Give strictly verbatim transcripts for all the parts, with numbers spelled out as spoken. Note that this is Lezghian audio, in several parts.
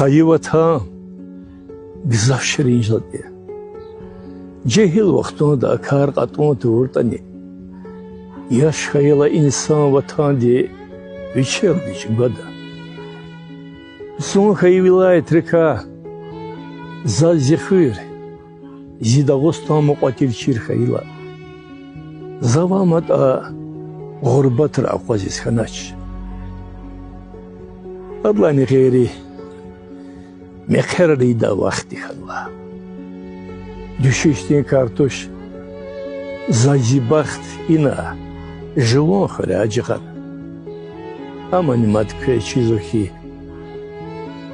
Хайи ватан гзаф ширин затӀ я. Жегьил вахтунда а кар кьатӀун тавуртӀани, яш хьайила инсан ватанди вичелди чӀугвада. Зун хьайи вилаятрикай заз зи хуьр, зи Дагъустан мукьва тир чир хьайила, за ван матӀа гъурбатра акъвазиз хьанач. Адалайни гъейри, мехъерар ийидай вахтни хьанва. Дуьшуьшдин кар туш, за зи бахт ина жуван хуьряй жагъана. Амани мад квез чизва хьи,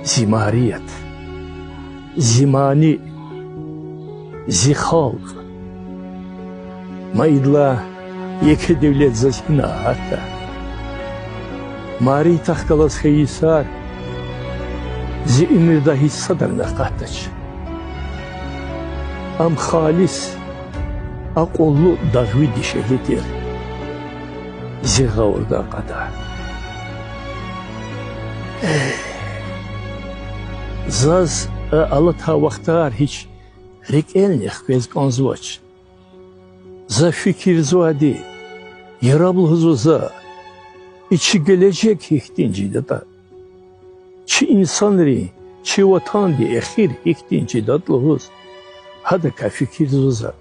зи марият, зи мани, зи халкь. Ма идалай еке девлет заз гьина гьатда. Марий тахк галаз хьайи йисар зи уьмуьрдай гьич садрани акъатдач. Ам халис акьуллу дагъви дишегьли тир, зи гъавурда акъада. Заз а алатай вахтар гьич рикӀелни хквез кӀанзавач. За фикирзавайди, яраб лугьузва за, и чи гележег гьихьтин жедатӀа, чи инсанрин, чи ватандин эхир гьихьтин жедатӀа лугьуз, гьадакай фикирзава за.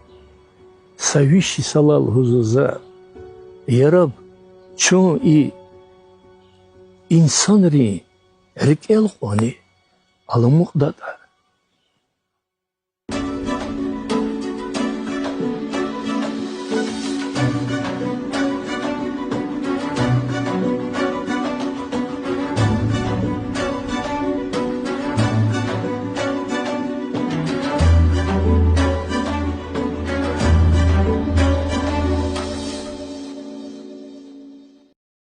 Са виш йисалай лугьузва за: яраб чун и инсанрин рикӀел кьванни аламукьдатӀа.